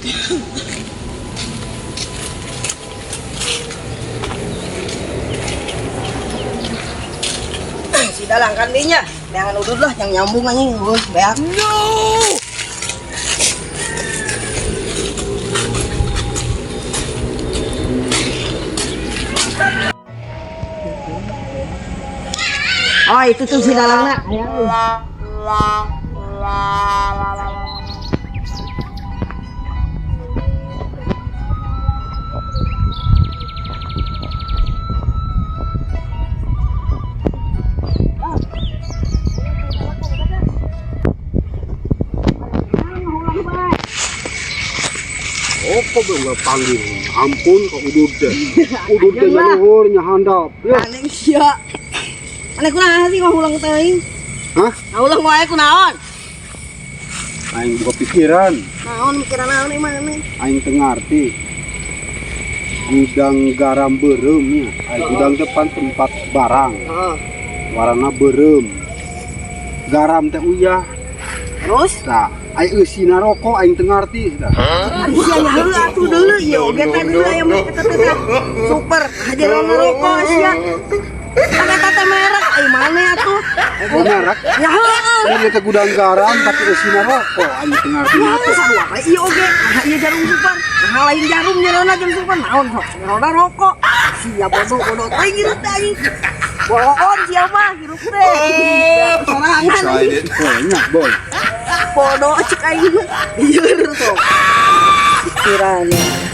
Si dalang kan dinya. Neangan udud lah yang nyambung anjing heuh beak. No. Oh, itu tuh si dalangna. Oh, kok nggak panggil? Ampun, kok udud teh. Udud teh nyaluhur, nyahandap. Ya. Aneh sia. Aneh kunaon sih ngulang teuing? Hah? Ngulang wae kunaon? Aing buka pikiran, Naon mikiran naon ieu mah aneh. Aing teu ngarti. Gudang garam beureum nya. Aing gudang depan tempat barang, Heeh. warna beureum. Garam teh uyah. Terus? Tah, aing eusina rokok aing teu ngarti tah. Sia nya heula atuh deuleu ieu oge teh deuleu aya mah eta teh tah. Super, hajar ngerokok sia. Kan eta teh merek, ai mana atuh? Oh, merek. Ya heueuh. Ini teh gudang garam tapi eusina rokok aing teu ngarti. Ya sarua bae ieu oge. Nah ieu jarum super. Nah lain jarum jerona jeung super naon sok. Jerona rokok. Sia bodoh bodoh teh hirup teh anjing. Bohong sia mah hirup teh. Sorangan anjing. Oh, nya, boy. Bodoh cek aing mah. Lieur sok. Pikirannya.